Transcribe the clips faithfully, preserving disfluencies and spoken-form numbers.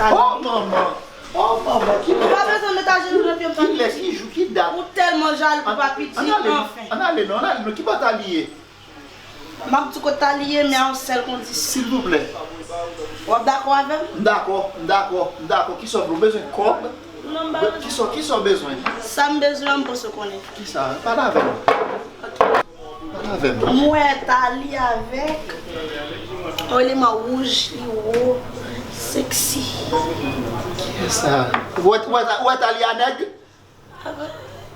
Oh, manman! Oh, manman, ki lè? Ou pa bezwen met ajenou nan pye m, Papi. Ki lè, ki jou, ki dat? Ou tèlman jalou pou Papi Di, anfen. Ann ale non, ann ale non. Ki bò Tali ye? M ap di w kote Tali ye, men a yon sèl kondisyon. Silvouplè. W ap dakò avè m? M dakò, m dakò, m dakò. Kisa w vle? Ou bezwen kòb? Non, m pa bezwen. Kisa, kisa w bezwen? Sa m bezwen an, m panse w konnen. Kisa? Pale avè m. Pale avè m. M wè Tali avèk yon eleman wouj, li wo, seksi. Kiyès sa? Ou wè, ou wè, ou wè Tali a nèg?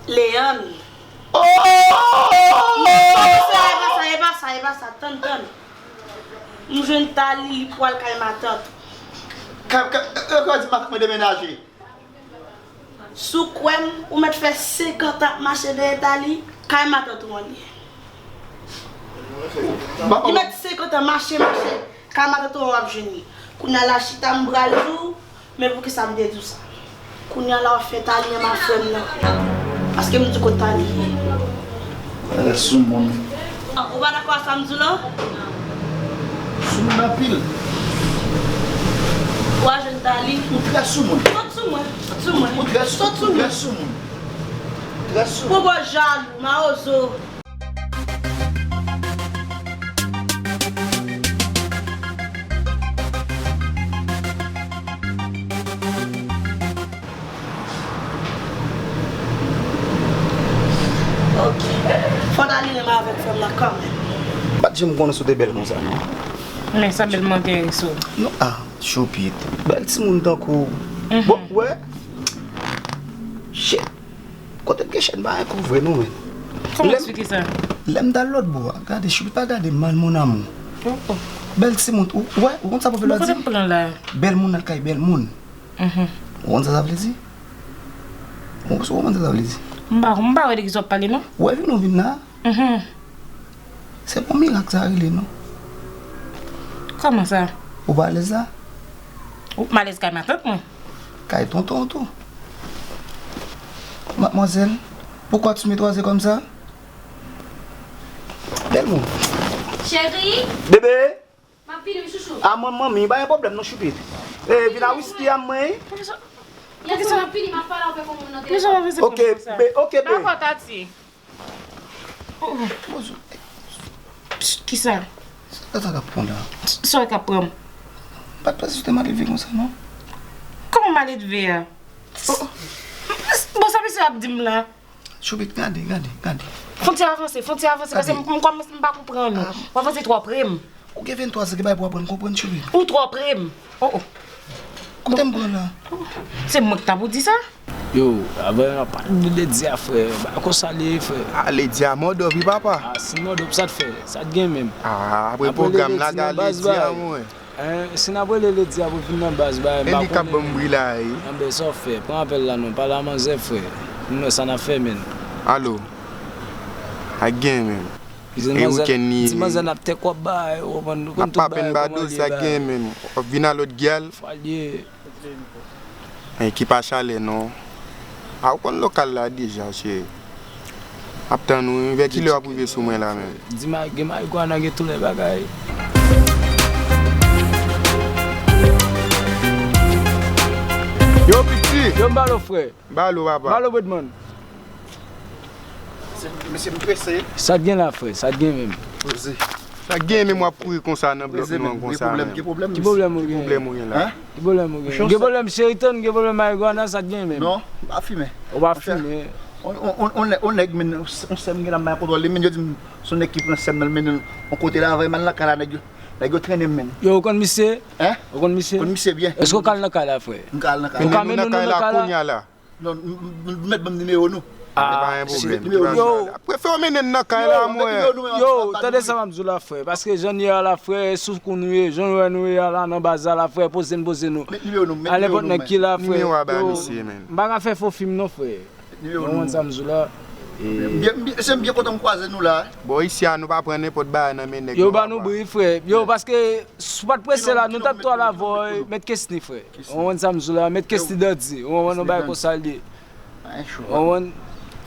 Leann. Oh! Non, non, non, e pa sa, e pa sa, e pa sa. Tann, tann. M jwenn Tali, li pwal kay matant. Ka, ka, e, e, ka di matant mwen demenaje. Si w kwè m, ou mèt fè senkant an ap mache dèyè Tali, kay matant ou an li ye. Li mèt senkant an mache, mache, kay matant ou an w ap jwenn li. Kounye a la chita m pral di w, men poukisa m te di w sa? Kounye a la w ap fè Tali anba frè m nan. Paske m di w kote Tali ye. Bagay soumoun. Ou pa dakò a sa m di w lan? Soumoun anpil. W a jwenn Tali. Ou trè soumoun. Sot sou mwen. Sot sou mwen. Ou trè sou-, ou trè soumoun. Ou trè soumoun. Poko jalou, mawozo. Ok. Fò Tali renmen avèk frè m nan kanmenm. M pa t janm konnen si w te bèl konsa, non. Men sa bèl mwen enterese w. Non, ah, choupit. Bèl timoun tankou w. Mhm. Bon, wè. Shit. Kote m gen chèn pa gen kou vre non, men. Kòman eksplike sa? Lè m t al lòt bò a, gade, choupit pa gade m mal, mon amour. Oh, oh. Bèl timoun, ou, ou wè, ou konn sa pwovèb la di? Bon, kote m pran la? Bèl moun al kay bèl moun. Mhm. Ou konn sa sa vle di? Ou, ou konn sa sa vle di? M pa, m pa wè de kisa w ap pale, non. Ou wè vin ou vin la? Mhm. Se pa mirak sa rele, non. Kòman sa? Ou pa alèz la? Ou, m alèz kay matant mwen. Kay tonton tou. Mademoiselle, pourquoi tu m'étoises comme ça? Bèl moun. Chéri. Bebe. M ap vini, wi, chouchou. A, manman, mi, pa gen pwoblèm non, choupit. E, vin a wiski a mwen. Poukisa, poukisa, m ap vini, m ap pale avèk yon moun nan telefòn. Poukisa w avanse pou mwen konsa? Ok, be, ok, be. Dakò, Tati. Oh, oh. Psst, kisa? Sa tata k ap pran la? Sa w k ap pran m? M pa t panse w te maledve konsa, non. Kòman maledve a? Oh, oh. Bon, sa misye ap di m la? Choupit, gade, gade, gade. Fon ti avanse, fon ti avanse, paske m, m kòmanse m pa konprann ou. W avanse twò pre m. Ou gen venntwa zan, gen bagay pou w aprann konprann, Choupit. Ou twò pre m. Oh, oh. Kote m pran la? Se mwen k ta pou di sa? Yo, avan n ap pale de Lady a, frè. Ba konsa li ye, frè. Ah, Lady a mòd wi, papa. Ah, si mòd, sa t fè? Sa t gen menm? Ah, apre pwogram la, gade Lady a, mwen. Hein, si n ap rele Lady a pou vin nan baz, ba, m pa konnen. E li k ap ban m bri la, wi. Anben, sa w fè? Pran apèl la non, pale a manzè, frè. M wè sa n ap fè, menn. Alo. Ak gen, menn. E wikenn li ye. Ti manzè n ap tèk w ap bay, ou konprann, nou konn tout bagay kòman l ye, ba. N ap papen bado, sa gen, menn. W ap vin a lòt gyal. Fwa l ye. Ekip a chalè non. A, ou konn lokal la deja, cheri. M ap tann ou, wi. Vè kilè w ap rive sou mwen la menm? Di ma-, gen marigwana, gen tout lè bagay. Yo, piti! Yo, m ba l ou, frè. M ba l ou, papa. M ba l ou, Bredman. Mesye, m prese. Sa t gen la, frè? Sa t gen menm? Poze. Sa t gen menm w ap kouri konsa nan blòk nou an konsa menm? Ki pwoblèm ou gen? Ki pwoblèm ou gen la? Ki pwoblèm ou gen? Gen pwoblèm Sheraton, gen pwoblèm marigwana, sa t gen menm? Non, m pa fimen. Ou pa fimen? On, on, on, on nèg, on nèg, men, on sè m gen la, m pa kontwòle, men yo di m, se on nèg ki pran sè m nan, l mennen l on kote la, avè m al nan kay la, nèg yo, nèg yo trennen m, men. Yo, ou konn misye? Hein? Ou konn misye? Konn misye byen. Èske w ka al nan kay la, frè? M ka al nan kay la. Ou ka mennen nou nan kay la? Non, m, m, m, mèt ban m nimewo nou. Ah, pa gen pwoblèm. Yo, prefere w mennen n nan kay la, mwen. Yo, tande sa m ap di w la, frè. Paske jan n ye a la, frè, sou kou nou ye, jan nou wè nou ye a la nan baz la, la, frè, poze n, poze nou. A nenpòt nèg ki la, frè. Yo, m pa ka fè fo fim non, frè. Ou konprann sa m di w la? Se m byen kontan m kwaze nou la. Bon, isi a, nou pa pran nenpòt bagay nan men nèg yo, ba nou bri, frè. Yo, paske si w pa t prese la, nou t ap twal avè w, Mèt Kesni, frè. Ou konprann sa m di w la? Mèt Kesni Dandi. Ou konprann yon bagay konsa l ye. Ou konprann?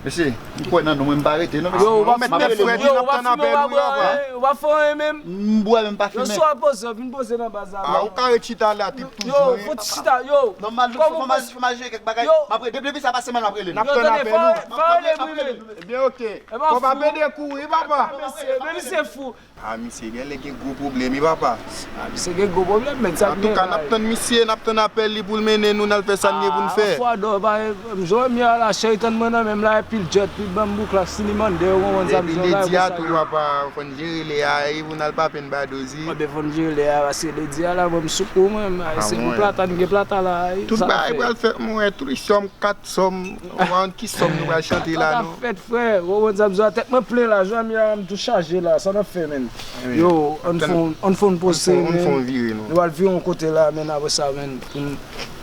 Mesye, m kwè nan nou, mwen m pa rete non, mesye. Yo, ou pa fimen, frè, yo, ou pa fimen, ou pa bwè anyen, ou pa fè anyen menm. M bwè menm pa fimen. Yo, si w ap poze, vin poze nan baz la. Ah, ou ka ret chita la, tip toujou. Yo, fout chita, yo. Nòmal, fò m al jere kèk bagay. M ap rele, depi sa pase mal, m ap rele. N ap tann apèl ou. Fò rele wi menm. Ebyen, oke. Fò pa pede kouri, papa. Mesye, men misye fou. Ah, misye genlè gen gwo pwoblèm, wi, papa. Ah, misye gen gwo pwoblèm, men sa. Antouka, n ap tann misye, n ap tann apèl li pou l mennen nou, n al fè sa n gen pou n fè. Ah, fwa dò, pa, m jwenn mi a la, cheri tann mwen nan menm la, epi l djòt, epi l ban m bouk la, si li mande, ou konprann sa m di w la, epi ledi a tou, papa, fò n jere lè a, e pou n al pape n ba Dozi. Anben, fò n jere lè a, paske ledi a la, mwen m sou kou, mwen, se pou plata, n gen plata la, tout bagay pral fèt, mwen, tout sòm, kat sòm, ou konprann ki sòm nou pral chante la, non? Sa ka fèt, frè, ou konprann sa m di w la, tèt mwen plen la, jwenn mi a, m tou chaje la, sa n ap fè, menn? Yo, ann fè yon, ann fè yon poze, menn. Nou pral vire yon kote la, menn, apre sa, menn, pou n,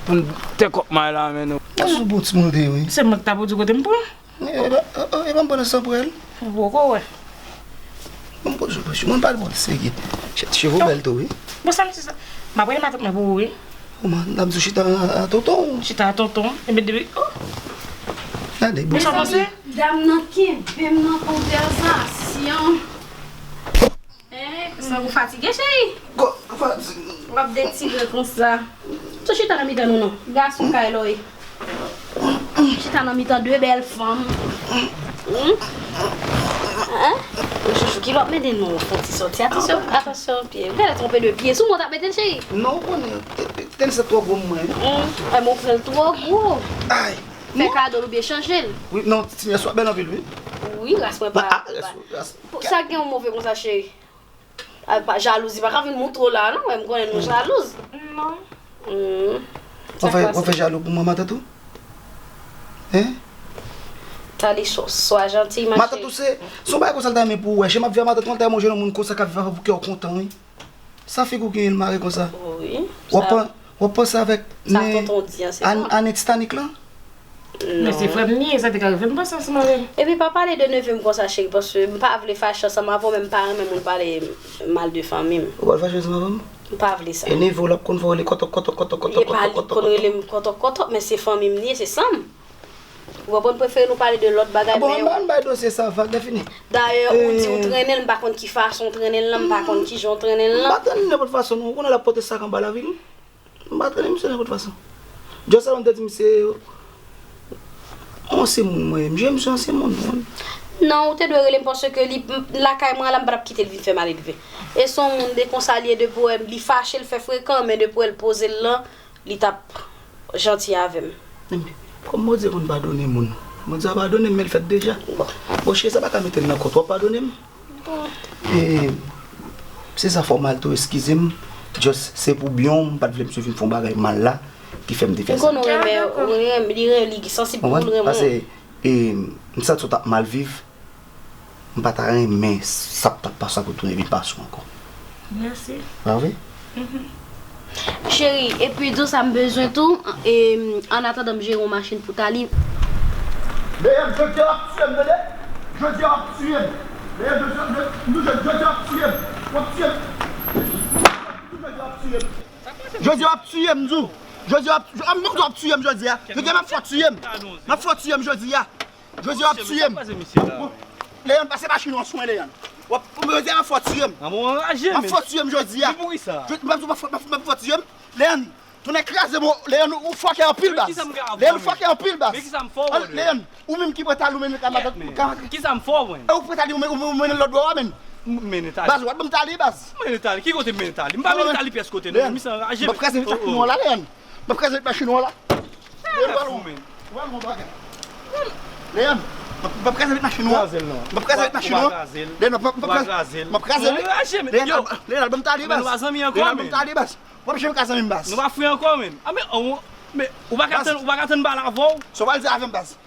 pou n tèkòp may la, menn. Ou sou bon timoun ou te ye, wi. Se mwen ki ta pou di kote m pran. E pa, e pa m pran nan san pran l. Ou poko wè. Mwen poze, poze, mwen pale bon serye. Cheve w bèl tou, wi. Bon, sa m di sa. M ap rele matant mwen pou ou, wi. Kòman? N ap di w chita a, a tonton? Chita a tonton. Ebyen, depi, oh. Gade, bon. Mezanmi, dam nan kenbe m nan konvèsasyon. Hein, sa ou fatige, cheri? Ko, fatige. W ap detire konsa. Sou chita nan mitan nou, non. Gason kay la w ye. Chita nan mitan de bèl fanm. Hmm? Hein? Chouchou, ki lòt mete nou fon ti sòti. Atansyon, atansyon, pye. Ou genlè twonpe de pye. Sou mwen w t ap mete l, cheri? Non, ou konnen, te-, te-, tenis sa twò gwo pou mwen. Hmm. Ay, men ou pran l twò gwo. Ay. Fè kado l oubyen chanje l. Wi, non, ti nyès ou bèl anpil, wi. Wi, ras mwen pa. Ah, ras, ras. Sa gen yon move konsa, cheri? A, pa, jalouzi pa ka vin moutre w la, non, men m konnen nou jalouz. Non. Hmm. Ou fè, ou fè jalou pou mwen, matant ou? Hein? Tali, so-, swa jantiy, ma chérie. Matant ou se, se yon bagay konsa l ta renmen pou ou wè. Jan m ap viv ak matant ou an, l ta renmen w jwenn yon moun konsa k ap viv avè w pou kè w kontan, wi. Sa figi w genyen l mare konsa? Wi. W ap pran W ap panse avèk sa tonton di an, se sa? Anè Titanik lan? Men se frè m li ye, sa te ka rive m panse ansanm avè l. Epi pa pale de neve m konsa, cheri, paske m pa vle fache ansanm avè w, men m pa renmen moun pale mal de fanmi m. Ou pa vle fache ansanm avè m? M pa vle sa. E neve w la ap konn fè w rele kòtòk, kòtòk, kòtòk, kòtòk, kòtòk, kòtòk. E pa li k konn rele m kòtòk, kòtòk, men se fanmi m li ye, se san m. Ou konprann, prefere nou pale de lòt bagay, men. Bon, ann bay dosye sa, vag la fini. Dayè, ou di ou trennen l, m pa konn ki fason w trennen l lan, m pa konn kijan w trennen l lan. M pa trennen l nenpòt fason, non. Ou konnen l ap pote sak anba lavi l. M pa trennen misye nenpòt fason. Jocelyn te di m se yon ansyen moun mwen ye. M jwe misye ansyen moun mwen. Non, ou te dwe rele m paske li, m, lakay mwen la, m pa t ap kite l vin fè maledve. E se yon moun de konsa li ye, depi w wè li fache, l fè frekan, men depi w wè l poze l lan, li t ap janti avè m. Kòm Bondye konn padone moun, Bondye a padone m, men l fèt deja. Bon, cheri, sa pa ka mete m nan kont, w ap padone m? E, se sa, fò m al tou, eskize m. Just, se pou byen w, m pa t vle misye vin fè yon bagay mal la, ki fè m te fè sa. M konnen w renmen, ou renmen, li renmen, li sansib pou l renmen w. Paske, e, m santi w t ap mal viv. M pa ta renmen sa k t ap pase w pou tounen vin pase w ankò. Mèsi. Pa vre? Mhm. Cheri, epi di w sa m bezwen tou, e, an atandan m jere yon machin pou Tali. Leyann, jodi a w ap tiye m, tande? Jodi a w ap tiye m. Leyann, jodi a, jodi a w ap tiye m. W ap tiye m. Jodi a w ap tiye m. Jodi a w ap tiye m, m di w. Jodi a w ap, m di w w ap tiye m jodi a. Jodi a m ap fè w tiye m. M ap fè w tiye m jodi a. Jodi a w ap tiye m. Leyann, pase machin ou an swen, Leyann. W ap, jodi a m ap fè w tiye m. M ap fè w tiye m jodi a. M ap, m ap, m ap fè w tiye m. Leyann, tounen kraze bon, Leyann, ou fòkè anpil baz. Leyann, ou fòkè anpil baz. Leyann, ou menm ki pran Tali ou mennen l kay matant ou. Kisa m fè w, mwen? E ou pran Tali ou men-, ou mennen l lòt bò a, menn. M mennen Tali. Baz, ou pa t ban m Tali, baz. M mennen Tali. Ki kote m mennen Tali? M pa mennen Tali pyès kote, non. Misye anraje, mesye. M ap kraze vit machin ou an la, Leyann. M ap kraze vit machin ou an la. Leyann, pale yon bagay. Leyann, m ap, m ap kraze vit machin ou an. M ap kraze vit machin ou an. Leyann, m ap, m ap kraze, m ap kraze l. Leyann, Leyann, ban m Tali, baz. Leyann, ban m Tali, baz. W ap janm ka zanmi m, baz. Nou pa frè ankò, menn. A, men, oh, men, ou pa ka tann, ou pa ka tann m pale avè w? Sa w pral di avè m, baz?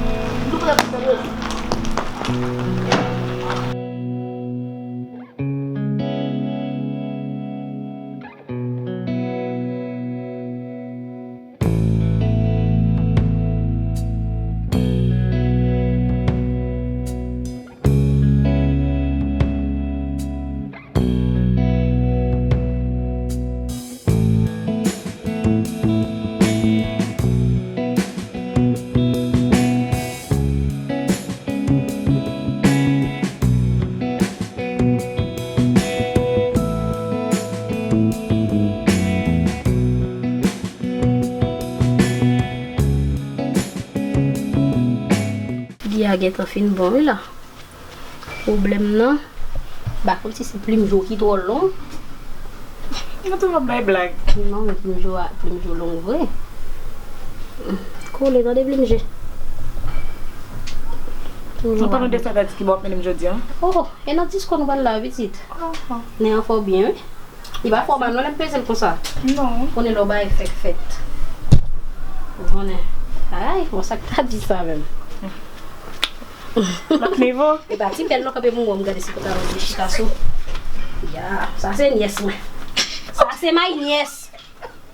M tou prè pou fè l rezoud. Figi a gentan fin bon wi la. Pwoblèm nan, m pa konn si se plim je w ki twò long. Mwen toujou ap bay blag. Non, men plim je w a, plim je w long vre. Kole, tande plim je. Plim je w a. An palan de sa, Tati ki ba w ap mennen m jodi a. Oh, e nan disko nou pral la, pitit. Nen an fò byen, wi. Li pa fò mal non, lè m peze l konsa. Non. Konnen lè w bay fèk fèt. Ou konnen. Ay, bon, sa k ta di sa menm. Lòt nivo. E pa ti bèl non, kanpe pou m wè, m gade si pantalon li chita sou. Ya, sa se nyès mwen. Sa se my nyès.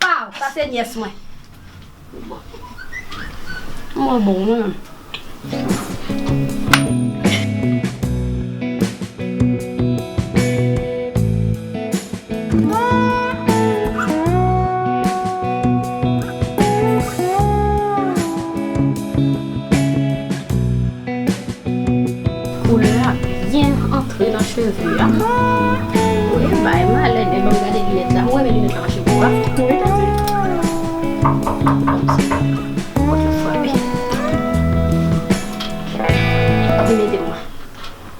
Paw, sa se nyès mwen. Bon. Mwen bon, mwen menm. Koulè a byen antre nan cheve a. Wi, bay malè, men ban m gade linèt la. Ou renmen linèt la mache pou ou a? Wi, tati. Pòt la frape. Li mete mwen.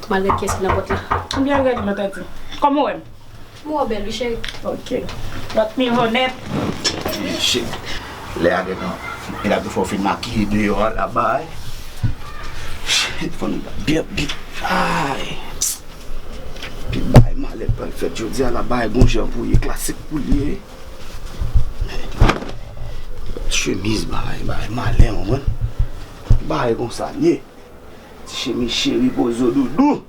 M al gade kiyès ki nan pòt la. Konbyen al gade lòt a di? Kòman w wè m? M wè w bèl wi, cheri. Ok. Lòt nivo nèt. Shit. Lè a gentan, e la tou fò fin makiye deyò a la bay. Shit, fò nou byen byen. Ay. Pi bay malè pral fèt jodi a la bay gon jan pou ye klasik pou li ye. Chemiz bay, bay malè, ou konprann? Bay konsa li ye. Ti chemiz cheri pozo doudou.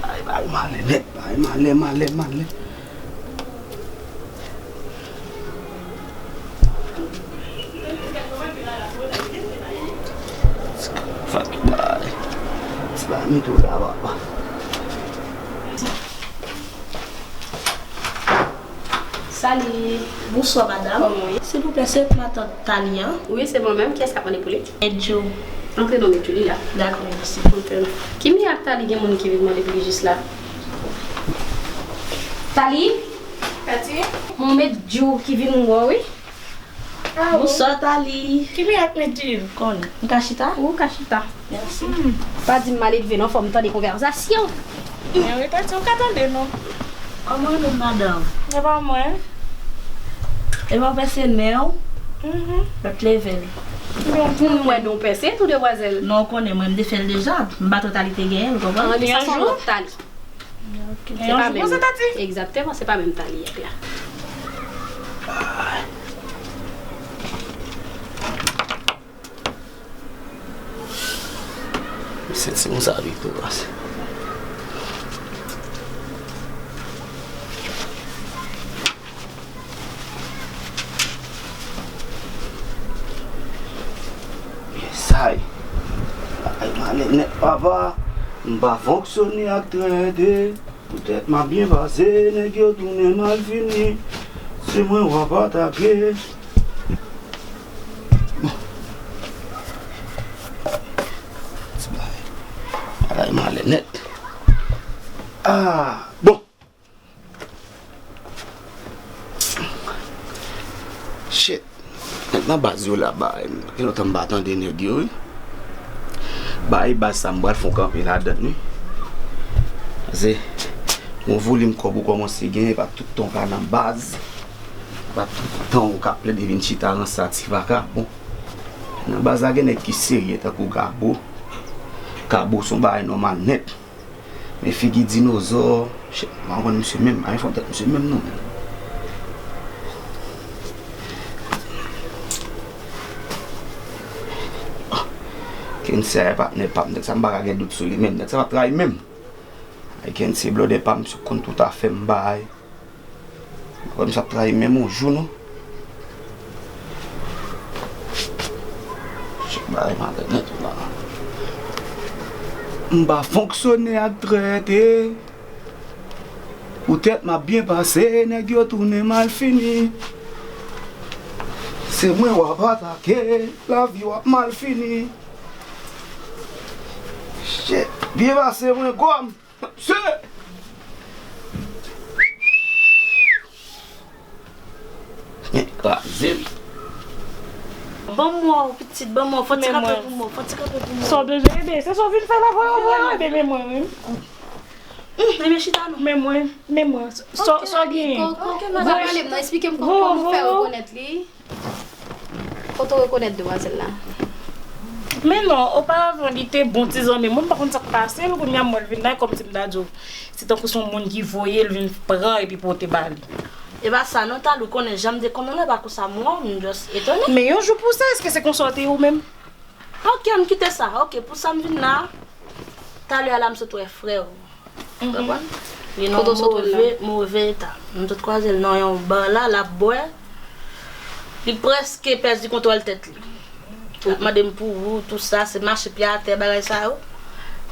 Bay, bay, malè nèt, bay, malè, malè, malè. Fak bay. Ti bay, mete w la, papa. Salut. Bonsoir, madame. Kòman w ye? Silvouplè, se matant Tali an? Wi, se mwen menm. Kiyès k ap mande pou li? Edjo. Antre non, Edjo, li la. Dakò, mèsi. Antre non. Kimi ak Tali gen moun ki vin mande pou li jis la? Tali? Tati? Mon Edjo ki vin wè w, wi. Ah, wi. Bonsoir, Tali. Kimi ak Edjo? Konnen. M ka chita? Ou ka chita. Mèsi. Hmm. Pa di m maledve non, fò m tande konvèsasyon. Men wi, Tati, ou ka tande nou. Kòman nou, madanm? E pa mwen. E pa w pèse nen w? Mhm. Lòt leve l. Pou m wè non pèse tou demwazèl. Non, ou konnen mwen, m te fè l deja. M pa twò Tali te genyen l, ou konprann? An, li sa se yon lòt Tali. Ok. Se pa menm. Egzakteman, se pa menm Tali a la. Sèt se konsa li tou pase. Sa ye. Ay, malè nèt, papa. M pa fonksyone ak trète. Poutèt m ap byen pase, nèg yo tounen malfini. Se mwen w ap atake. Bon. Bagay malè nèt. Ah, bon. Shit. Nèg nan baz yo la, bay, gen lontan m pa tande nèg yo, wi. Bay, baz sa, m pral fè yon kanpe ladann, wi. Pase, yon volim kòb ou kòmanse genyen, pa tout tan w ka nan baz. Pa tout tan w ka plede vin chita nan sa, ti vakabon. Nan baz la, gen nèg ki serye, tankou Gabo. Gabo se yon bagay nòmal nèt. Men figi dinozò, shit, m pa konn misye menm, pa gen fòm tèt misye menm non, men. Kense a patnè pa m, nèg sa m pa ka gen dout sou li menm, nèg sa p ap trayi menm. Ay Kense blòdè pa m, misye konn tout afè m bay. Mwen sa ap trayi menm yon jou non. Chak bagay malè nèt la. M pa fonksyone ak trète. Poutèt m ap byen pase, nèg yo tounen malfini. Se mwen w ap atake, lavi w ap malfini. Shit, byen pase mwen gòm. Mesye! Men kraze m. Ban m wè w, pitit, ban m wè w. Fò ti kanpe pou mwen, fò ti kanpe pou mwen. Sa w bezwen ede? Se sa w vin fè la, voye w, voye w ede, men mwen, wi. Hum, ebyen, chita non. Men mwen, men mwen. Sa w genyen? Ok, madanm, ale m nan, eksplike m kòman pou fè rekonèt li. Kote w rekonèt demwazèl la? Men non, oparavan li te bon ti zanmi mwen, m pa konn sa k pase l, kounye a m wè l vin la, e kòmsi m ta di w, se tankou se yon moun ki voye l vin pran epi pote ba li. E pa sa non, Tali, ou konnen jan m te konnen l, e pa konsa m wè w, m just etone. Men yon jou pou sa, èske se konsa w te ye ou menm? Ok, ann kite sa, ok, pou sa m vin la, talè a la m sot wè frè w. Konprann? Li nan move, move eta. Nou tout kwaze l nan yon ba la, l ap bwè. Li prèske pèdi kontwòl tèt li. L ap mande m pou ou, tout sa, se mache pye atè, bagay sa yo.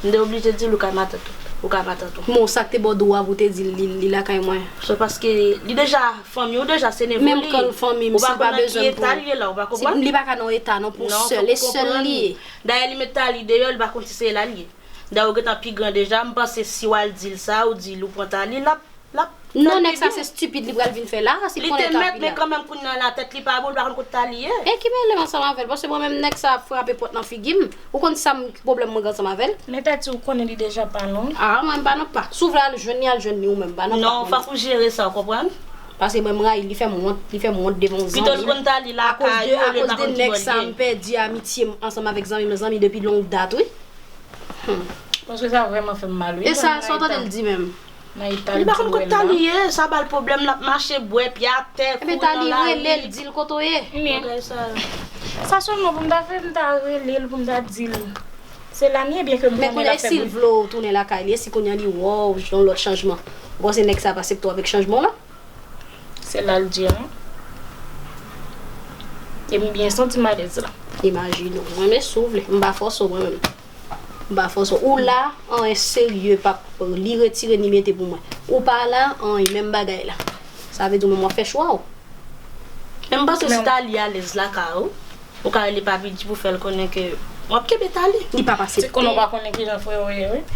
M te oblije di l, ou ka matant ou. Ou ka matant ou. Bon, sa k te ba w dwa pou w te di l li, li lakay mwen? Se paske li deja fanmi w, deja se nevo li ye. Menm kan l fanmi m, si l pa bezwen m pou... Ou pa konn nan ki eta li ye la, ou pa konprann? Li pa ka nan eta non, pou sèl, e sèl li ye. Dayè, li met Tali deyò, li pa konn si se la li ye. Dayè, ou gentan pi gran deja, m panse si w al di l sa, ou di l ou pran Tali, l ap L ap fè l pi byen. Non, nèg sa se stipid li pral vin fè la, si li te mèt, men kanmenm kounye a la tèt li pa bon, li pa konn kote Tali ye. E ki mele m ansanm avè l, paske mwen menm nèg sa ap frape pòt nan figi m. Ou konn sa m, ki pwoblèm mwen gen ansanm avè l? Men Tati, ou konnen li deja pa nou. A, mwen m pa nan pa. Si w vle al jwenn li, al jwenn li ou menm, m pa nan pa. Non, fòk ou jere sa, w konprann? Paske mwen m rayi l, li fè m wont, li fè m wont devan yon zanmi. Pito l konn Tali lakay ou, olye l pa konn ki bò l ye. Akoz de nèg sa, m pèdi amitye m ansanm avèk zanmi m, zanmi depi long dat, wi. Hmm. Paske sa vrèman fè m mal, wi. E sa, sa w tande l di menm? Nan eta l di w e l la. Li pa konn kote Tali ye, sa ba l pwoblèm, l ap mache bwè pye atè, kouri nan lari. Ebyen, Tali, rele l, di l kote w ye. Men, bagay sa yo. Sa sèlman pou m ta fè, m ta rele l pou m ta di l. Se la m ye, byen ke m konnen l ap fè bri. Men kounye a, e si l vle w tounen lakay li, e si kounye a li wè w yon lòt chanjman? Ou panse nèg sa ap aksepte w avèk chanjman w la? Se la l di an. E m byen santi m alèz la. Imajine w. Mwen menm, si w vle, m pa fòse w mwen menm. M pa fòse w. Ou la, anyen serye p ap li retire ni mete pou mwen. Ou pa la, anyen, menm bagay la. Sa vle di w menm w ap fè chwa w. Men m panse si Tali alèz lakay ou, ou ka rele Papi G pou fè l konnen ke w ap kenbe Tali. Li pa p aksepte. Se konnen w pa konnen kijan frè w ye, wi.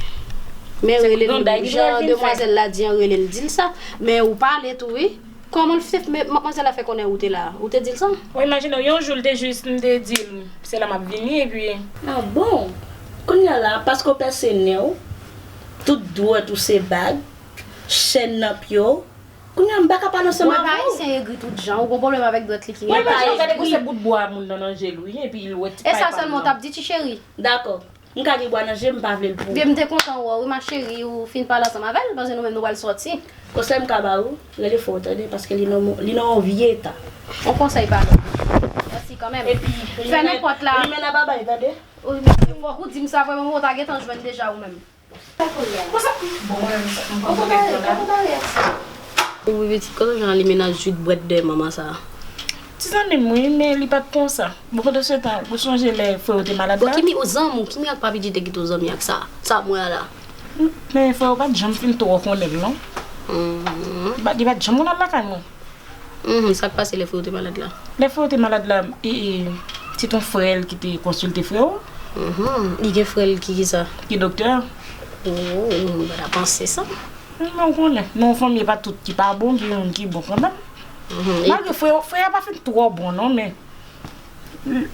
Men rele l, jan demwazèl la di an, rele l, di l sa. Men ou pale tou, wi. Kòman l fè, men, madmwazèl la fè konnen ou te la? Ou te di l sa? Ou imajine w, yon jou l te jis, m te di l, se la m ap vini, epi. A bon? Kounye a la, paske w pèse nen w, tout dwèt ou se bag, chèn nan pye w, kounye a m pa ka pale ansanm avè w. Mwen pa ayisyen egri tout jan, ou gon pwoblèm avèk dwèt li ki egri. Mwen pa egri. Gade pou se bout bwa moun nan nan je l, wi, epi l wè ti pay pa m nan. E sa sèlman w t ap di, ti cheri? Dakò. M ka gen bwa nan je m, m pa vle l pou ou. Byen, m te kontan wè w, wi, ma chérie, ou fin pale ansanm avè l, paske nou menm nou pral sòti. Konsèy m ka ba ou, rele frè w, tande, paske li nan, li nan yon vye eta. On konsèy pa lòt. Mèsi kanmenm. Epi, fè nenpòt la. Limena babay, tande. Wi, men fòk ou di m sa, vrèman, ou ta gentan jwenn deja ou menm. Konsa, bon, mwen menm, m pa konn. Wi, wi, pitit, kote w jwenn limena jwit bwèt dèyè manman sa a? Ti zanmi m, wi, men li pa t konsa. Bon, pandan se tan, ou sonje lè frè w te malad la? Bon, ki mi-, zanmi w, ki mirak Papi G te kite w zanmi ak sa, sa m wè a la? Men frè w pa t janm fin twò konnen l, non. Mhm. Li pa, li pa t janm konn al lakay mwen. Mhm, sa k pase lè frè w te malad la? Lè frè w te malad la, e, e, se t on frè l ki te konsilte frè w. Mhm, li gen frè l ki, ki sa? Ki doktè. Oh, m pa ta panse sa. Men w konnen, nan yon fanmi, e pa tout ki pa bon, gen youn ki bon kanmenm. Mhm, e malgre frè, frè a pa fin twò bon, non, men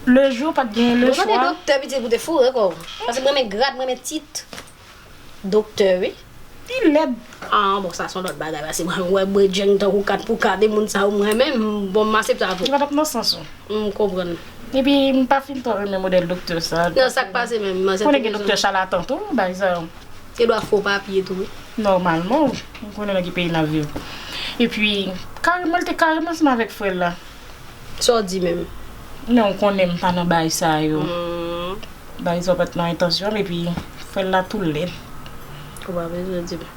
le jou pa t gen le chwa. Bon, tande doktè, pitit, pou te foure kò w. Paske mwen renmen grad, mwen renmen tit. Doktè, wi. Li lèd. Ah, bon, sa se yon lòt bagay, paske mwen wè bredjeng tankou kat pou kat, e moun sa yo, mwen menm, bon, m aksepte avè w. Li pa t ap nan sans ou. M konprann. Epi, m pa fin twò renmen modèl doktè sa. Non, sa k pase menm, m aksepte. Konnen gen doktè chalatan tou, bagay sa yo. Gen dwa fo papye tou, wi. Nòmalman, m konnen nan ki peyi n ap viv. Epi, kareman, li te kareman ansanm avèk frè l la. Sa w di menm? Men w konnen m pa nan bagay sa yo. Hmm. Bagay sa yo pa t nan entansyon m, epi frè l la tou lèd. Ou pa bezwen di m.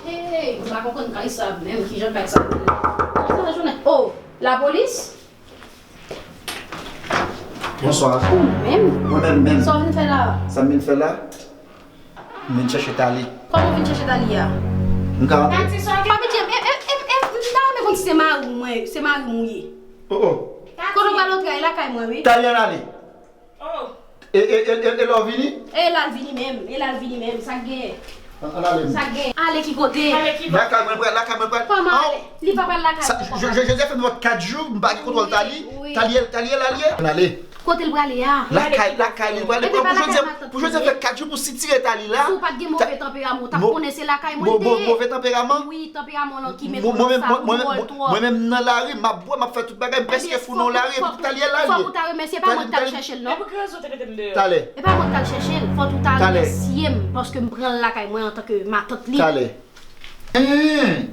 Hey, m pa konprann kay sa menm, kijan kay sa menm. Kòman sa jounen? Oh, lapolis? Bonswa. Ou menm? Mwen menm menm. Sa w vin fè la? Sa m vin fè la? M vin chèche Tali. Kòman w vin chèche Tali a? M ka rantre? Papi Djem, e, e, e, e, m ta renmen konn si se mari w mwen, se mari w ou ye. Oh, oh. Kote w pral antre a, e lakay mwen, wi. Tali ann ale. Oh. E, e, e, e, e lè w vini? E la l vini menm, e la l vini menm, sa k genyen? Ann, ann ale. Sa k genyen? Ale ki kote? Ale ki bò? Lakay mwen pral, lakay mwen pral. Kòman ale? Li pa pral lakay mwen, kòman? Je, je, Joseph fè m kat jou, m pa gen kontwòl Tali. Wi, wi. Tali, Tali, Tali. Ann ale. Kote l prale a? Lakay, lakay li prale. Epi pa lakay matant li ye. Pou Joseph fè kat jou pou sitire Tali la. Si w pa t gen move tanperaman, w t ap konnen se lakay mwen li te ye. Mo-, mo-, move tanperaman? Wi, tanperaman lan ki mete w konsa, ou dwòl twòp. Mwen menm nan lari, m ap bwè, m ap fè tout bagay, m prèske fou nan lari, epi Tali al la l ye. Ebyen, fòk, fòk, fòk ou ta remèsye, e pa mwen k t al chèche l, non. E pou ki rezon w te mete m deyò? Talè. E pa mwen k t al chèche l, fòk ou ta remèsye m, paske m pran l lakay mwen antanke matant li. Talè. Hmm.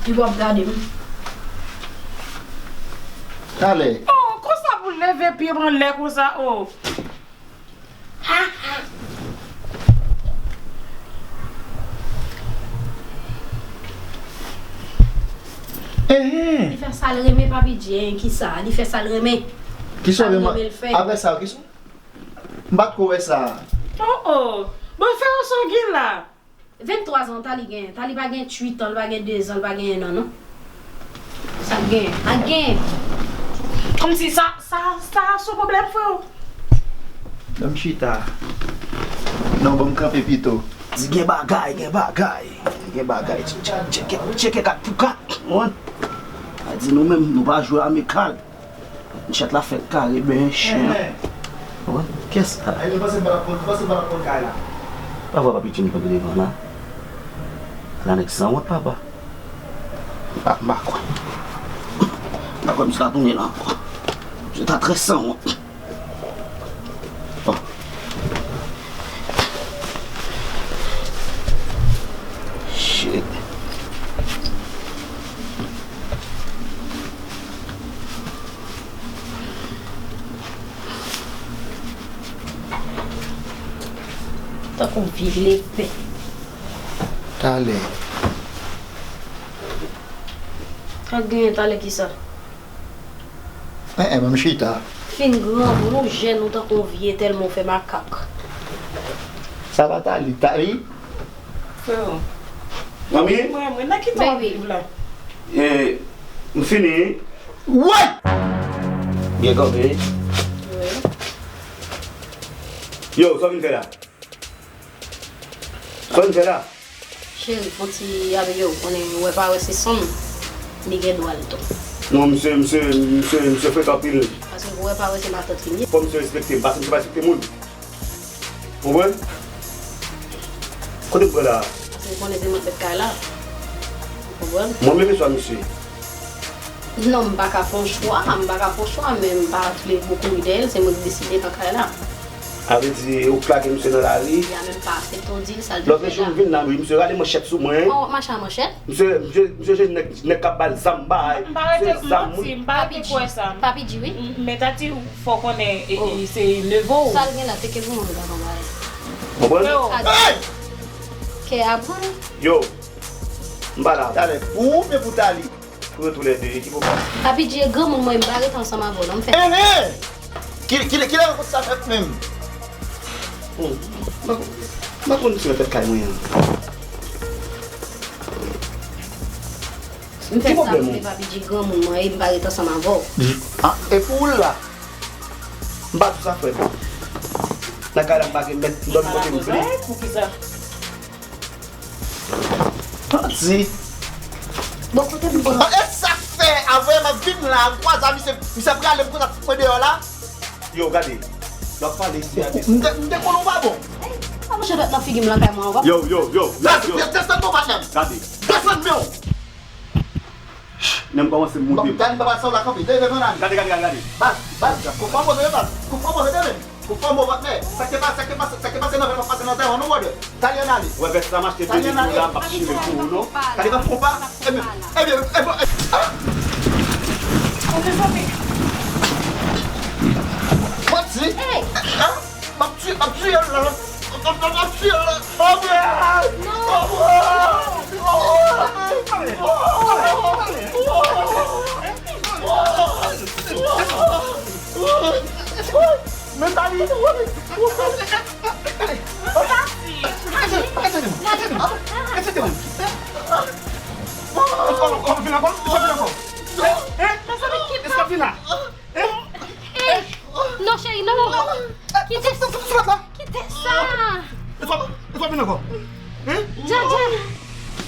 Li p ap gade m. Talè. Oh, konsa pou leve pye m anlè konsa, oh. Enhen. Li fè sa l renmen, Papi Dji, en, kisa? Li fè sa l renmen. Kisa Sa l renmen? Renmen l fè. Apre sa, kisa? M pa t ko wè sa. Oh, oh. Bon, fè yon son gen la. Venntwa zan, Tali gen. Tali pa gen uit an, li pa gen de zan, li pa gen en an, non. Sa gen, a gen. Kòmsi sa, sa, sa se yon pwoblèm, freo. Ban m chita. Non, ban m kanpe pito. Di gen bagay, gen bagay. Gen bagay. Tcheke, tcheke, tcheke kat pou kat. Konprann? A di nou menm, nou pa jwe amikal. Manchèt la fèk kare, ben chen. Konprann? Kiyès sa? Ay, nou panse m pa t ap konn, nou panse m pa t ap konn kay la. Pa vwa Papi Dji m kanpe devan la. Ala nèg sanwont, papa. M pa, m pa kwè. M pa kwè misye ta tounen la ankò. Misye ta trè sanwont. Bon. Shit. Tankou vye lepè. Talè. Sa k genyen, talè kisa? Enhen, ban m chita. Fin granmoun, ou jèn, ou tankou yon vye tèlman ou fè makak. Sa pa Tali, Tali? Freo. Manmi, Mwen, mwen, nan ki tan w ap viv la? eh, m fini. Woy! Byen kanpe. Wi. Yo, sa w vin fè la? Sa w vin fè la? Cheri, fon ti amiye w konnen wè pa wè se sanm, li gen dwa l tou. Non, misye, misye, misye, misye frekan anpil. Paske pou wè pa wè se matant li ye. Fò misye respekte m, paske misye pa respekte moun. Konprann? Kote m pran la? Paske konnen se mwen k mèt kay la. Ou konprann? Mwen menm swa misye. Non, m pa ka fè yon chwa, m pa ka fè yon chwa, men m pa vle bokou ri dèyè l, se mwen k deside nan kay la. A vle di, ou k lage misye nan lari? Li a menm pa aksepte yon dil, sa l Lòt jou m vin la, wi, misye rale manchèt sou mwen. Oh, w ap mache a manchèt? Misye, misye, misye jwenn nèg, nèg k ap ba l zam bay. M pa rete Se zam, manti, m pa rete kwè sa. Papi Dji, wi. Men Tati, fò konnen e, e, se neve w. Sa l gen la, se ke pou mwen gade. Konprann? Kè a pran. Yo, m pa la. Talè, pou ou oubyen pou Tali? Pou yo toulède, ki pwoblèm? Papi Dji, e granmoun mwen, m pa rete ansanm avè w, non, m fè. Enhen! Ki, ki, kilè rankont sa fèt menm? Hmm. M pa konn, m pa konn si nan tèt kay mwen an. M fè Ki sa, pwoblèm m ou? fè Papi Dji granmoun mwen, e m pa rete ansanm avè w. Ah, e pou ou l la? M pa di w sa, frè m. Nan kay la, m pa gen mèt, m dòmi kote m vle. Poukisa? Manti. Bon, kote m bon. Ah, e sa k fè, avè m ap vin la, m kwaze a misye, misye ap rale m konsa, fout mwen deyò la. Yo, gade. Yo ap pale isi a. M te, m te konnen w pa bon. Ey, pa mouche dwèt nan figi m lakay mwen ankò. Yo, yo, yo, yo, Desann, yo. desann men w patnè m. Gade. Desann men w. Menm kòmanse m moute. Bon, Dani, papa sa w la kanpe. Dèyè devan Dani. Gade, gade, gade, gade. Baz, baz, kou fò move, baz. Kou fò move, tande. Kou fò move, patnè. Sa k te pase, sa k te pase, sa k te pase nan vèl, pase nan tèren, nou wè. Talè n ale. Wè vès la m achte de liv la, m ap chire pou ou, non. Talè pa fon pa. Ebyen, ebyen, ebyen, ah! Mezanmi. Manti. Ah! M ap tiye, m ap tiye l la. M ap, m ap tiye l la. Men Dani. Ey, non, cheri, non. Kite sa. Kite sa. Dja, dja.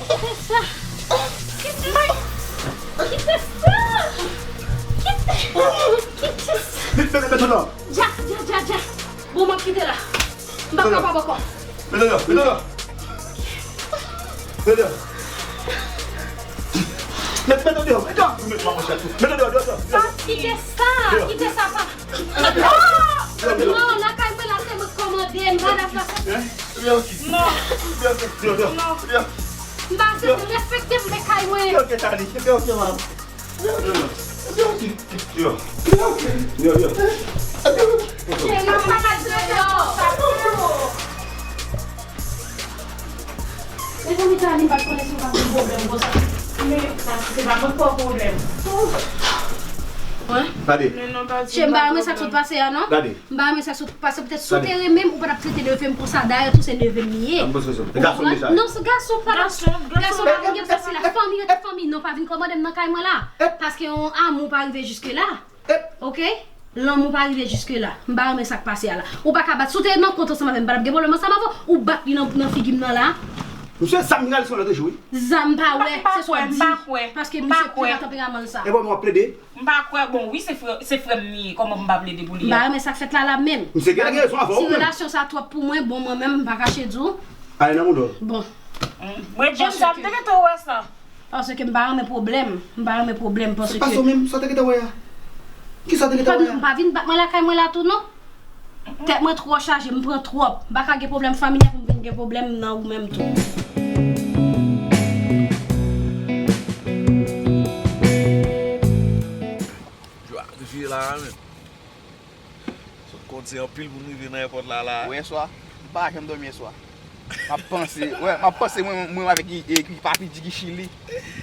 Kite sa. Kite, kite sa. Kite, kite sa. Dja, dja, dja, dja. Bon, m ap kite la. M pa kapab ankò. Mete deyò, mete deyò. Mete deyò. Met, mete deyò, mete deyò. Mete deyò, deyò, deyò. Kite sa, kite sa, pa. Non, lakay mwen la, se mwen k kòmande, m pa nan plas la. Ebyen, ok. Non. Ebyen, ok. Deyò, deyò. Non. Ebyen. M pa aksepte, respekte m, men kay mwen. Yo, ok, Charlie. Yo, ok, man. Yo, yo, yo. Yo, yo, yo. Yo, yo. Yo, yo. Cheri, m pa ka di yo. Mezanmi, Charlie, m pa t konnen si w t ap gen pwoblèm konsa. Men, se pa mwen k fè w pwoblèm. Gade. Cheri, m pa renmen sa k sot pase a, non. Gade. M pa renmen sa k sot pase. Petèt si w te renmen m, ou pa t ap trete neve m konsa. Dayè, tou se neve m li ye. Ou konprann? Non, se gason, pa gason. Gason pa vin gen sa, se la fanmi rete fanmi. Non, pa vin kòmande m nan kay mwen la. Paske yon amou pa rive jiske la. Ok? Lanmou pa rive jiske la. M pa renmen sa k pase a la. Ou pa ka bat. Si w te nan kont ansanm avè m, m pa t ap gen pwoblèm ansanm avè w. Ou bat li nan, nan figi m nan la. Misye, zam li rale sou lòt jou, wi. Zam pa wè, se sa w di. Paske misye pa tanperaman l sa. E bon, w ap plede? M pa kwè, bon, wi, se frè, se frè m li ye, kòman m pa plede pou li a? M pa renmen sa k fèt la la menm. Misye gen rezon avè w menm. Si relasyon sa twòp pou mwen, bon, mwen menm, m pa kache di w. Ale nan mouda w. Bon. Mwen, James, sa m te gentan wè sa. Paske m pa renmen pwoblèm. M pa renmen pwoblèm, paske. Sa k pase w menm? Sa w te gentan wè a? Kisa w te gentan wè a? M pa vin bat mwen lakay mwen la tou, non. Tèt mwen twò chaje, m pran twòp. M pa ka gen pwoblèm familyal pou m vin gen pwoblèm nan ou menm tou. Jwa rive la, men. Sot konn se anpil moun rive nan èpòt la, la. Ou wè yèswa? M pa janm dòmi yèswa. M ap panse, wè, m ap panse mwen, mwen avèk, e, e, Papi G ki Chili.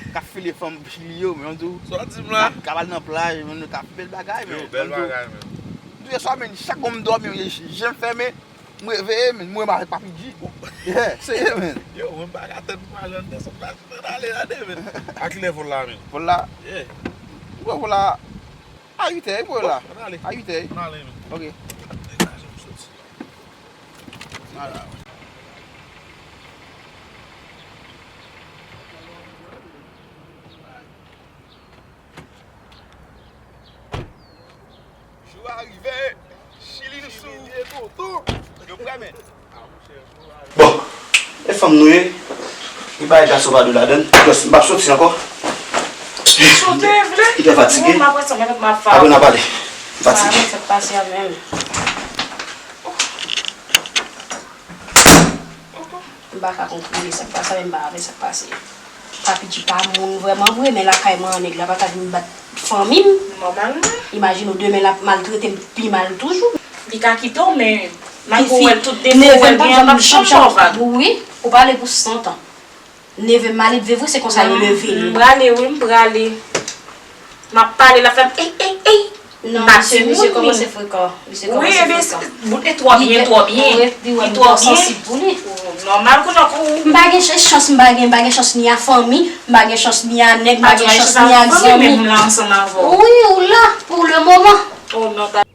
K ap file fanm Chili yo, men m di w. Sa w di m la? K ap al nan plaj, men nou t ap bèl bagay, men. Yo, bèl bagay, men. M di w yèswa, men, chak gwo m dòmi, je m fèmen, m reveye, men, m wè m avèk Papi G. Yeah, serye, men. Yo, mwen m pa ka tann pou m ale anndan, sa m ta fè ale la, men. A kilè vòl la, men? Vòl la? Yeah. Ou wè vòl la? A uitè, wi, pou la. Bon, ann ale. A uitè, wi. Ann ale, men. Ok. Degaje m soti. Ala. Jou a rive. Chili nou sou. Chili nou tonton. Yo prè, men. Bon, e fanm nou ye. Li bay gason pa dou ladann. Bòs, m p ap soti ankò. Sote vle. M trè fatige. Mwen, m ap wè sa, mwen, m ap fa. Apre n a pale. M fatige. Sa k pase a menm. M pa ka kontwole sa k pase a, men m pa renmen sa k pase a. Papi G pa moun vrèman vre, men lakay mwen an nèg la pa ka vin bat fanmi m. Nòmalman. Imajine w demen l ap maltrete m pi mal toujou. Li ka kite w, men malgre w wè l tout defo w wè l gen an, m ap janm fè w vag. Wi, ou pale pou san tan. Neve m malelve vre, se konsa yo leve nou. M prale, wi, m prale. M ap pale, l ap fè m, ey, ey, ey. Non, misye, misye kòmanse frekan. Misye kòmanse frekan. Wi, ebyen, bout li twò byen, twò byen. Li twò byen. Sansib pou li. Nòmal kounye a kou. M pa gen ch-, chans, m pa gen, m pa gen chans ni a fanmi, m pa gen chans ni a nèg, m pa gen chans ni a zanmi. Menm la ansanm avè w. Wi, ou la, pou le moman. Oh, non, ta-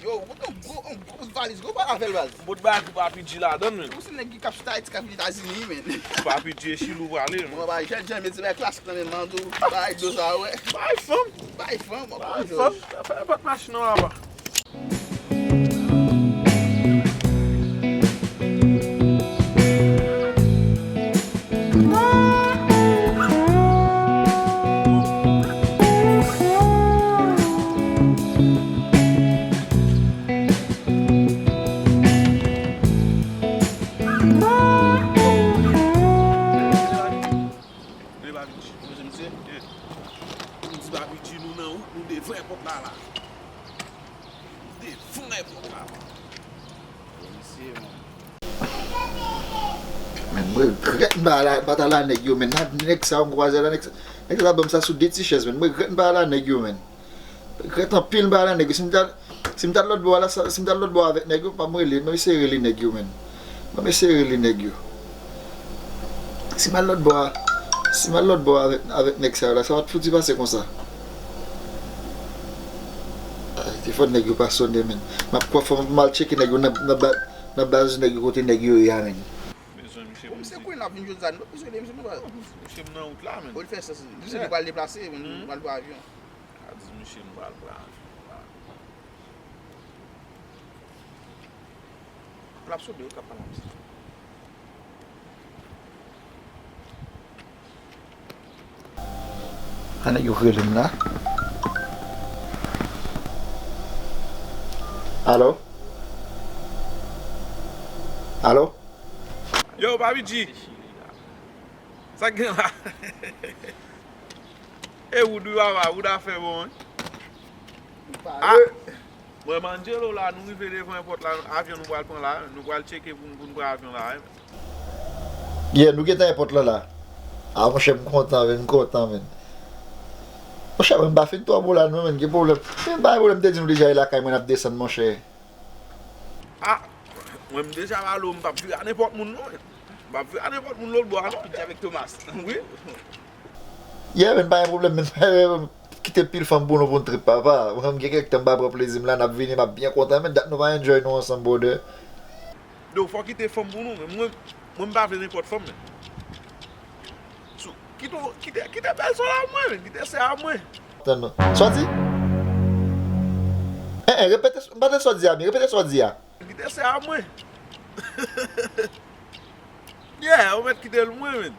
Yo, ou pote yon gwo, yon gwo valiz, gwo pa avè l, baz. M pote bagay pou Papi G ladann, men. Ou se nèg ki kap chita Ayiti, kap vin Etazini, men. Papi G e Chili ou prale, men. Mwen pa jèn, jèn, men se bagay klasik nan men m, man, tou. Bagay do sa, wè. Bay fanm. Bay fanm, mwen pa jòj. Bay fanm. Fè, fè pòt machin nan, papa. Vle pa vin chita, mesye, mesye. M di Papi G nou nan wout, nou devan èpòt la, la. Nou devan èpòt la, la. Mesye, man. Men, mwen regrèt m pa al a, pa t al a nèg yo, men. Nèg sa yo m kwaze la, nèg sa, nèg sa ban m sa sou de ti chèz, men. Mwen regrèt m pa al a nèg yo, men. Regrèt anpil m pa al a nèg yo. Si m t al, si m t al lòt bò a la, sa, si m t al lòt bò a avèk nèg yo, pa m rele, m eseye rele nèg yo, men. Ban m eseye rele nèg yo. Si m al lòt bò a, si m al lòt bò a avèk, avèk nèg sa yo la, sa pa t fouti pase konsa. Telefòn nèg yo pa sonnen, men. M ap kwè fò m al tcheke nèg yo nan, nan ba-, nan baz nèg yo kote nèg yo ye a, men. Bon, misye kounya l ap vin jodi a, nou pa bezwen li, misye nou pa. Misye m nan wout la, men. Bon, li fè sans, misye li pral deplase, men, nou pral pran avyon. A di misye m pral pran avyon. L ap sou de, ou ka pale avè misye. A nèg yo k rele m la. Alo? Alo? Yo, Papi G. Sa k gen la? E Wood wi papa, Wood afè bon wi. Ah, mwen Mangelo la, nou rive devan èpòt la, avyon nou pral pran la, nou pral tcheke pou, pou nou pran avyon la. Yeah, nou gentan èpòt la la. Ah, monchè, m kontan, men, m kontan, men. Monchè, mwen m pa fin twò bon la, non, men, gen pwoblèm. Men, pa gen pwoblèm, m te di nou deja, e lakay mwen n ap desann, monchè. Ah, mwen m deja pale w, m p ap vire a nenpòt moun, non, men. M p ap vire a nenpòt moun lòt bò a, non. Pidji avèk Thomas. Wi. Yeah, men, pa gen pwoblèm, men, pa gen pwoblèm. Kite pil fanm pou nou pou n trip, papa. Mwen, m gen kèk tan m pa pran plezi m la, n ap vini, m ap byen kontan, men dat nou pa enjoy nou ansanm, brother. Dou, fò kite fanm pou nou, men mwen, mwen m pa vle nenpòt fanm, men. Sou, kite, kite, kite bèl sè la mwen, men, kite sè a mwen. Tann non. Sa w di? En, en, repete, m pa tande sa w di a byen, repete sa w di a. Kite sè a mwen. Yeah, ou mèt kite l mwen, men.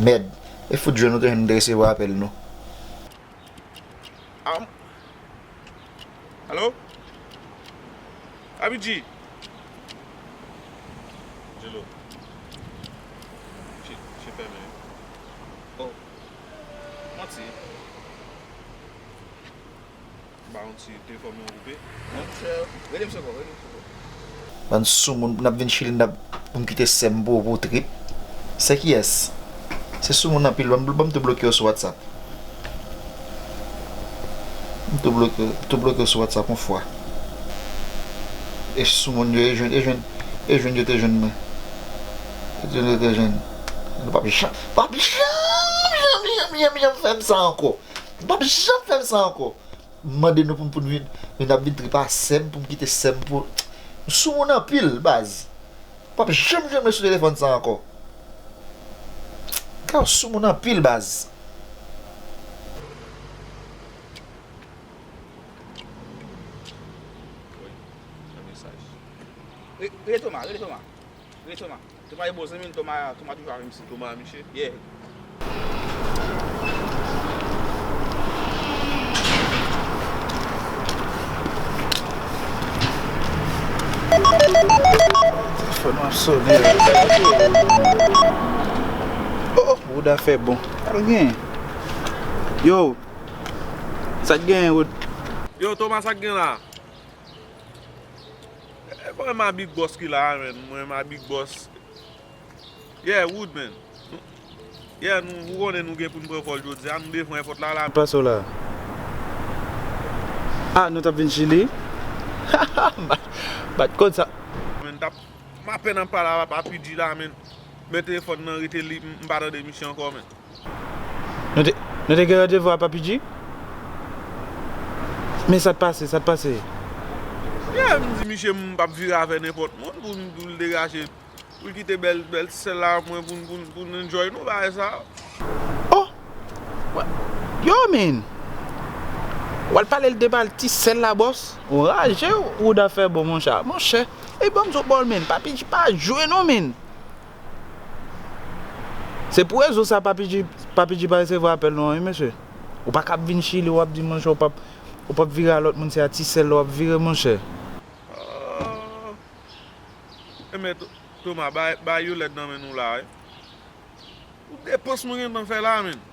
Mèd. E fout jwenn nou te jwenn nou te resevwa apèl nou. Am. Alo? Abidji. Jelo. Che, che fèmen. Oh. Manti. Ba yon ti telefòn mwen koupe. Non, monchè, rele m sou kò, rele m sou kò. Bann soumoun, n ap vin Chili, n ap, pou m kite sè m pou, pou trip. Sè kiyès? Se soumoun anpil, ban m, ban m tou bloke yo sou WhatsApp. M tou bloke, tou bloke yo sou WhatsApp yon fwa. E soumoun yo, e jwenn, e jwenn, e jwenn yo te jwenn mwen. E jwenn yo te jwenn. Nou p ap janm, p ap janm, janm, janm, janm, janm fè m sa ankò. N p ap janm fè m sa ankò. M mande nou pou m, pou n vin, men n ap vin trip a sè m, pou m kite sè m pou. M soumoun anpil, baz. M p ap janm jwenn mwen sou telefòn sa ankò. Gade w soumoun anpil, baz. Wi, nan mesaj. Re-, rele Toma, rele Toma. Rele Toma. Toma e bon zanmi m, Toma, Toma toujou avè m isit. Toma Miche? Yeah. Telefòn mwen ap sonnen. Oh, oh, Wood afè bon. Sa l gen? Yo, sa k gen, Wood? Yo, Toma, sa k gen la? E, mwen, ma Big Boss ki la a, men. Mwen, ma Big Boss. Yeah, Wood, men. Yeah, nou, ou konnen nou gen pou n pran vòl jodi a, nou devan èpòt la, la. Pase w la. Ah, nou t ap vin Chili? M pa t konn sa. Men, t ap, m apèn ap pale a Papi G la, men. Men telefòn nan rete li, m, m pa tande misye ankò, men. Nou te, nou te gen randevou a Papi G? Men sa t pase, sa t pase? Yeah, m di misye m p ap vire avè nenpòt moun pou, pou l degaje, pou l kite bèl, bèl ti sè l la mwen pou, pou, pou n enjoy nou bagay sa. Oh! Yo, men! W al pale l de bal ti sè l la, bòs? Ou raje, ou, ou da fè bon, monchè. Monchè, e ban m di w bòl, men. Papi G pa jwe, non, men. Se pou rezon sa Papi G, Papi G pa resevwa apèl nou an, wi, mesye. Ou pa kab vin Chili, w ap di, monchè, ou p ap, ou p ap vire a lòt moun, se a ti sè l la w ap vire, monchè. Ah. Enben, To-, Toma, bay, bay yo lèd nan men nou la, wi. Ou depans mwen gentan fè la, men.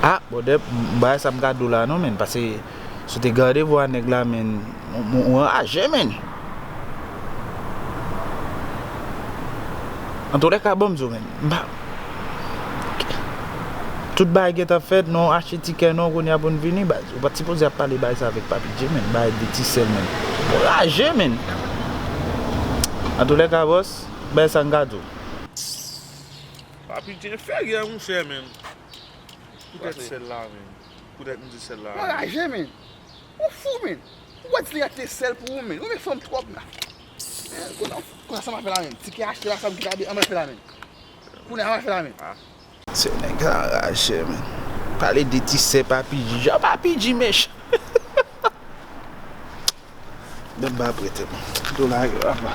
Ah, brother, m, m, bagay sa m ka di w la non, men, paske si w te gade vwa nèg la, men, ou, ou, ou anraje, men. Antoulèka, ban m di w, men, m pa, tout bagay gentan fèt, non, achte tikè, non, kounye a pou n vini, baz. Ou pa t sipoze ap pale bagay sa avèk Papi G, men, bagay de ti sè l, men. Ou anraje, men. Antoulèka, bòs, bagay sa m ka di w. Papi G ferye, monchè, men. Poutèt sè l la, men. Poutèt m di sè l la. Ou anraje, men. Ou fou, men. Ou pa di li achte sè l pou ou, men. Ou renmen fanm twòp, men. Men, kounye a, kounye a sa m ap fè la, men. Tikè achte la, sa m kite a, an m ap fè la, men. Kounye a, an m ap fè la, men. Ah. Se nèg sa anraje, men. Pale de ti sè Papi G. Jan Papi G mechan. Menm pa prete, men. Dola yo, apa.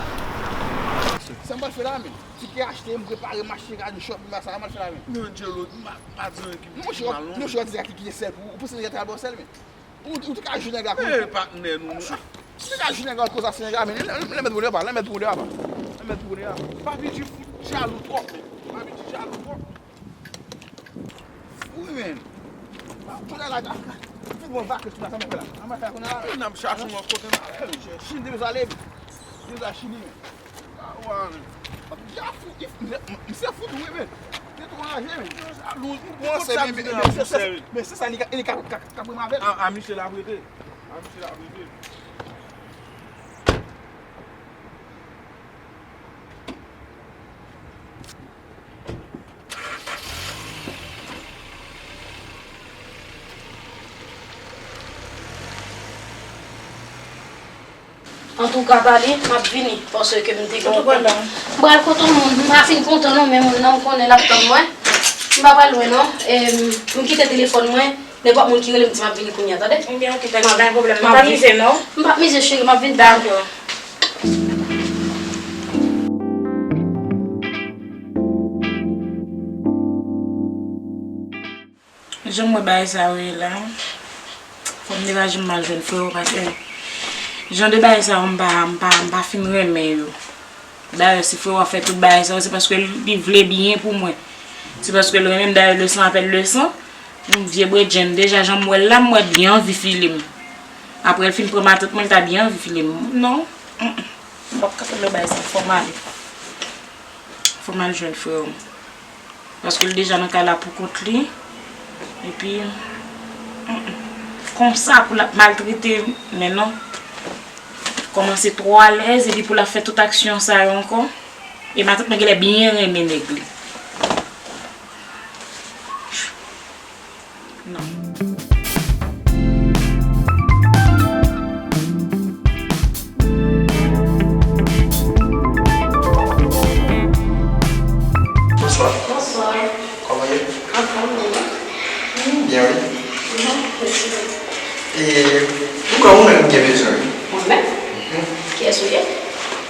Sa m pral fè la, men. Tikè achte, m prepare, m achte kado, shopping, sa m pral fè la, men. Non, Angelo, m pa, pa di anyen ki mal, non. Monchè, monchè, w ap di sa ki kite sè l pou ou. Ou panse nèg la te al ba w sè l, men. Ou, ou te ka jwe nèg la kon. Eh, patnè, nou, nou. Ou te ka jwe nèg la koz a sè nèg la, men. Lè, lè, lè mèt vole, papa, lè mèt vole, papa. Lè Mèt pou kounye a. Papi G fout jalou twòp. Papi G jalou twòp. Wi, men. Kounye a la, tout bon vakans la, sa m ap fè la? Sa m ap fè kounye a la? N ap chache yon kote nan. Chini te bezwen ale, men. Te bezwen Chini, men. Ah, ouais, men. Papi G fout, misye fout, wi, men. Te twò raje, men. Jalou, ou bon, se men, men, men, se sa li ka, li ka, ka, ka pran avè l. A, a misye l ap rete. A misye l ap rete. Antouka, pale, m ap vini, paske m te gen yon kont. Ou pral kote yon moun, m pa fin kontan non, men moun nan m konnen l ap tann mwen. M pa pral lwen non. Em, m kite telefòn mwen, nenpòt moun ki rele m di m ap vini kounye a, tande? Ebyen, oke, tande, pa gen pwoblèm. M ap vini. Pa mize non. M p ap mize, cheri, m ap vini. Dakò. Jan m wè bagay sa yo ye la, fò m degaje m al jwenn frè w, paske jan de bagay sa yo, m pa, m pa, m pa fin renmen yo. Dayè, si frè w ap fè tout bagay sa yo, se paske li vle byen pou mwen. Se paske l renmen m. Dayè, leson apèl leson. Yon vye bredjenn. Deja, jan m wè l la, m wè l byen anvi file m. Apre l fin pran matant mwen, l ta byen anvi file m. Non. Mm, mm. M p ap ka fè lòt bagay sa. Fò m ale. Fò m al jwenn frè w. Paske l deja nan kay la pou kont li. Epi, mm, mm. Konsa pou l ap maltrete m, men non. Kòmanse twò alèz, epi pou l ap fè tout aksyon sa yo ankò. E matant mwen genlè byen renmen nèg li. Non. Bonswa. Bonswa. Kòman ye? Anfòm, wi. Hmm, byen, wi. Mhm, mèsi. E, poukò ou menm m te bezwen, wi. Mwen menm? Mhm. Kiyès ou ye?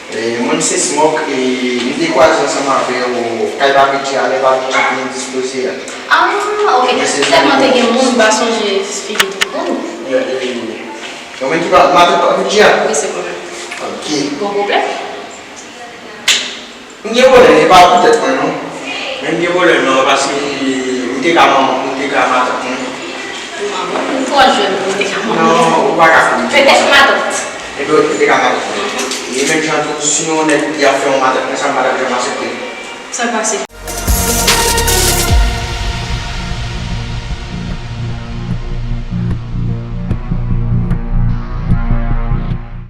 E, mwen, se Smok, e, m te kwaze ansanm avè w kay Papi G a, lè Papi G te endispoze a. Ah, ok. Mwen, se Tèlman te gen moun, m pa sonje figi tou. Oh. E, e, e, mwen ki pa, matant Papi G a? Wi, se mwen menm. Ok. Gon pwoblèm? M gen pwoblèm, e pa pou tèt mwen, non. Men m gen pwoblèm, non, paske ou te ka manman, ou te ka matant mwen. Manman, m twò jèn pou m te ka manman. Non, ou pa ka fè m. Petèt matant. Epi ou te ka matant mwen. Mhm. E menm jan tou, si yon nèg di ap fè yon matant mwen, sa m pa t ap janm aksepte. Sa pase?